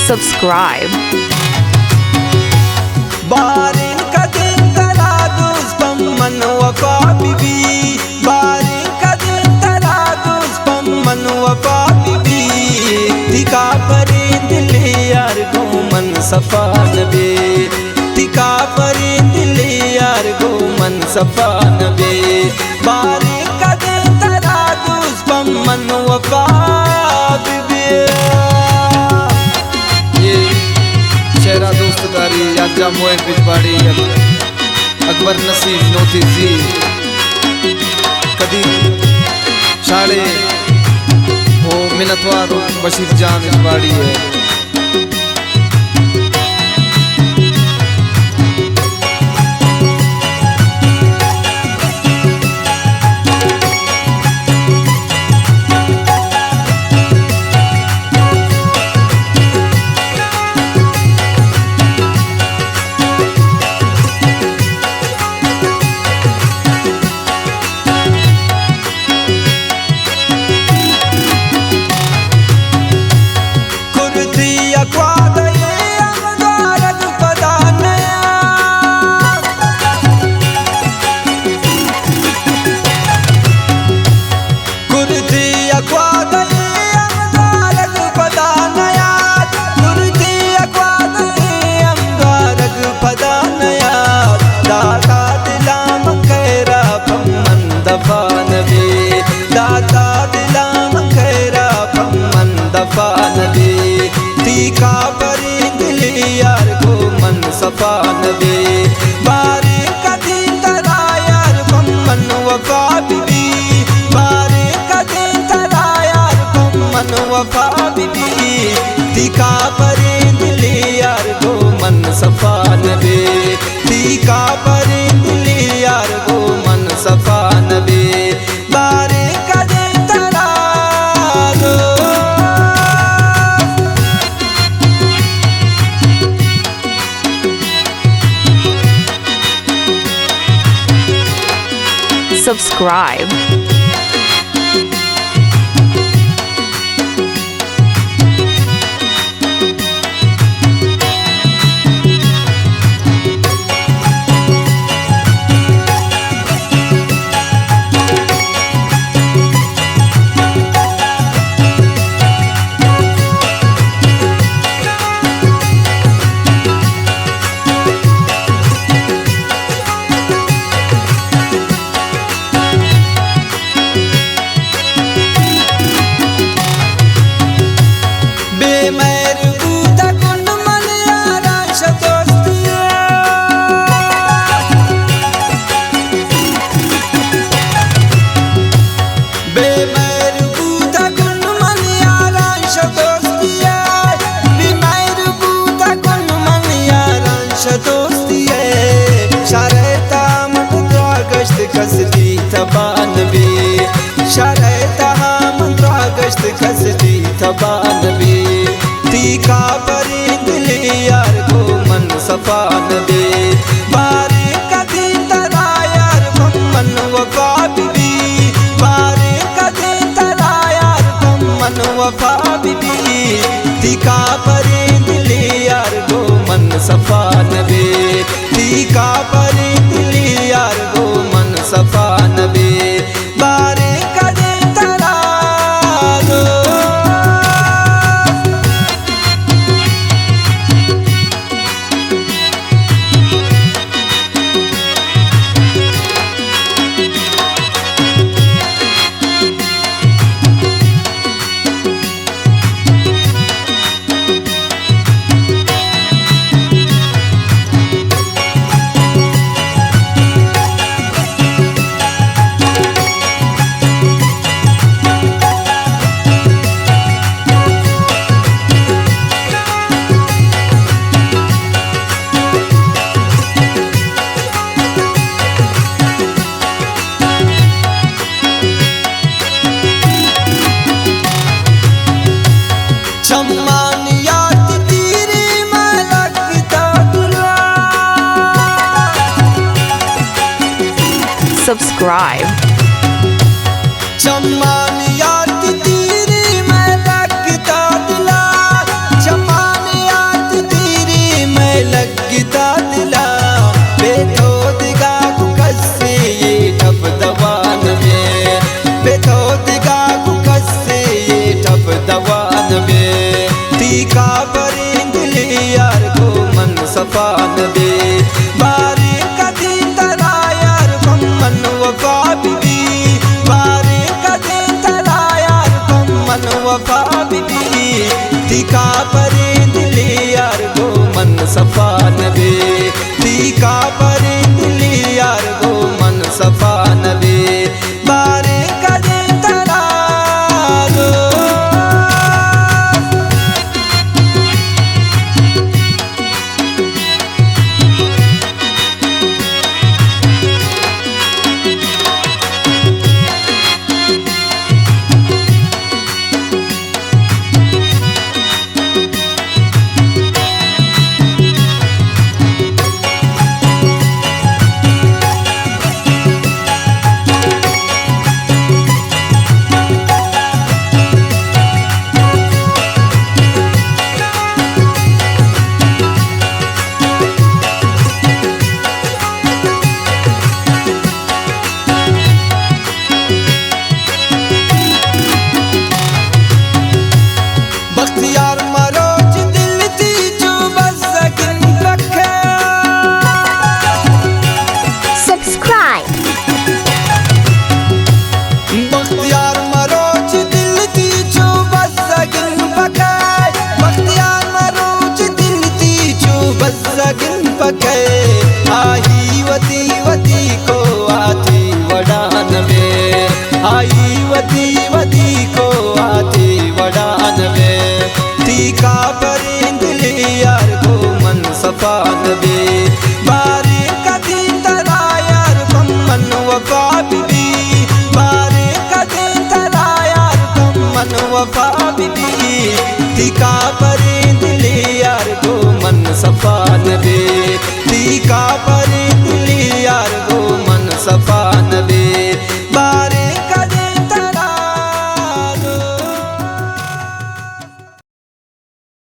Subscribe. باریں کدیں ترا دوست پہ من وفا بہ بی، باریں کدیں ترا دوست پہ من وفا بہ بی، تئی کافریں دل ءِ یار گوں من صفا نہ بی، تئی کافریں دل ءِ یار گوں من صفا نہ بی۔ باریں کدیں ترا دوست پہ من وفا بہ بی۔ اے شعر ءَ دوست داری یار جان محب اجباڑی، اکبر نسیم نوتیزی، قدیر شاڑے ءُ منتوار بشیر جان اجباڑی ءِ۔ کرتی ءَ گوادے ءَ ہم دارگ پدا نیات۔ کرتی ءَ گوادے ءَ ہم دارگ پدا نیات۔ کرتی ءَ گوادے ءَ ہم دارگ پدا نیات۔ داتا دل ءَ من خیر ءَ پہ من دفا نہ بی۔ داتا دل ءَ من خیر ءَ پہ من دفا نہ بی۔ تئی کافریں دل ءِ یار گوں من صفا نہ بی۔ باریں کدیں ترا یار پہ من وفا بہ بی۔ باریں کدیں ترا یار پہ من وفا بہ بی۔ تئی کافریں دل ءِ یار گوں من صفا نہ بی۔ تئی کافریں دل ءِ یار گوں من صفا نہ بی۔ باریں کدیں ترا دوست۔ Subscribe. بے مہر بوتگ انت من یاراں شہ دوستی ءَ۔ بے مہر بوتگ انت من یاراں شہ دوستی ءَ۔ بے مہر بوتگ انت من یاراں شہ دوستی ءَ۔ شرے تام ترا گشت کس تئی تبا نہ بی۔ شرے تہا من ترا گشت کس تئی تبا نہ بی۔ تئی کافریں دل ءِ یار گوں من صفا نہ بی۔ باریں کدیں ترا یار پہ من وفا بہ بی۔ باریں کدیں ترا یار پہ من وفا بہ بی۔ تئی کافریں دل ءِ یار گوں من صفا نہ بی۔ تئی کافریں دل ءِ یار گوں من صفا نہ بی۔ باریں کدیں ترا دوست۔ چمانی یات تیری ملک تا دلا۔ Subscribe. چمانی یات تیری ملک تا دلا۔ چمانی وفا نہ بی۔ باریں کدی ترا یار گوں من وفا بی بی، باریں کدی ترا یار گوں من وفا بی بی۔ تئی کاپر